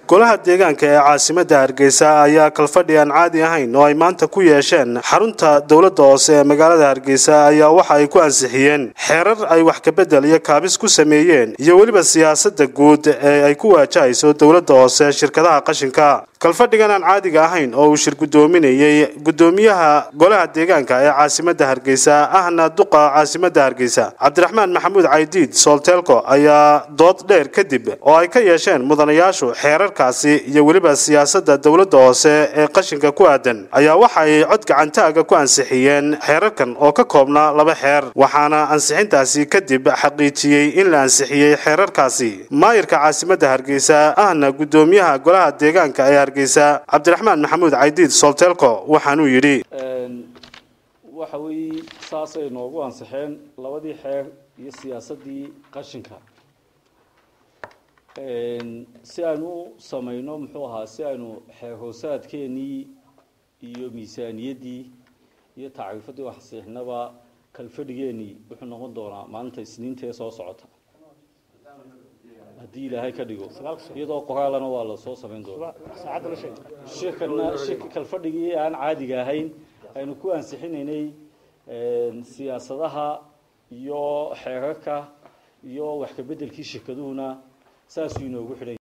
Golaha deegaanka ee caasimadda Hargeysa ayaa kalfadhi aan caadi ahayn oo ay maanta ku yeesheen xarunta dowladda hoose ee magaalada Hargeysa ayaa waxa ay ku ansixiyeen xeerar ay wax ka bedel iyo kaabis ku sameeyeen iyo weliba siyaasadda guud ee ay ku waajahayso dowladda hoose shirkadaha qashinka. Kalfadhigan aan caadiga ahayn oo uu shir guddoominayay guddoomiyaha golaha deegaanka ee caasimadda Hargeysa ahna duqa caasimadda Hargeysa Cabdiraxmaan Maxamuud Caydiid Soolteelko ayaa dood dheer kadib oo ay ka yeesheen mudanayaashu xeerarkaasi iyo weliba siyaasadda dowladda hoose ee qashinka ku aadan ayaa waxa ay cod gacantaaga ku ansixiyeen xeerarkan oo ka koobnaa laba xeer, waxaana ansixintaasi kadib xaqiijiyey in la ansixiyey xeerarkaasi maayirka caasimadda Hargeysa ahna guddoomiyaha golaha deegaanka ee Hargeysa Cabdiraxmaan Maxamuud Caydiid Soolteelko. Waxaanuu yidhi: Waxa weeye saasay noogu ansixeen labadii xeer iyo siyaasaddii qashinka si aynu u samayno, muxuu ahaa, si aynu xeer hoosaadkeenii iyo miisaaniyaddii iyo tacriifaddii wax ansixinaba. Kalfadhigeenii wuxuu noqon doonaa maalinta Isniinta ee soo socota haddii Ilaahay ka dhigo, iyadoo qoraalana waa la soo samayn doonaa. Shirkana shirka kalfadhigii aan caadiga ahayn aynu ku ansixinaynay siyaasadaha iyo xeerarka iyo wax ka beddelkii shirkaduhuna saasuu inoogu xidhan.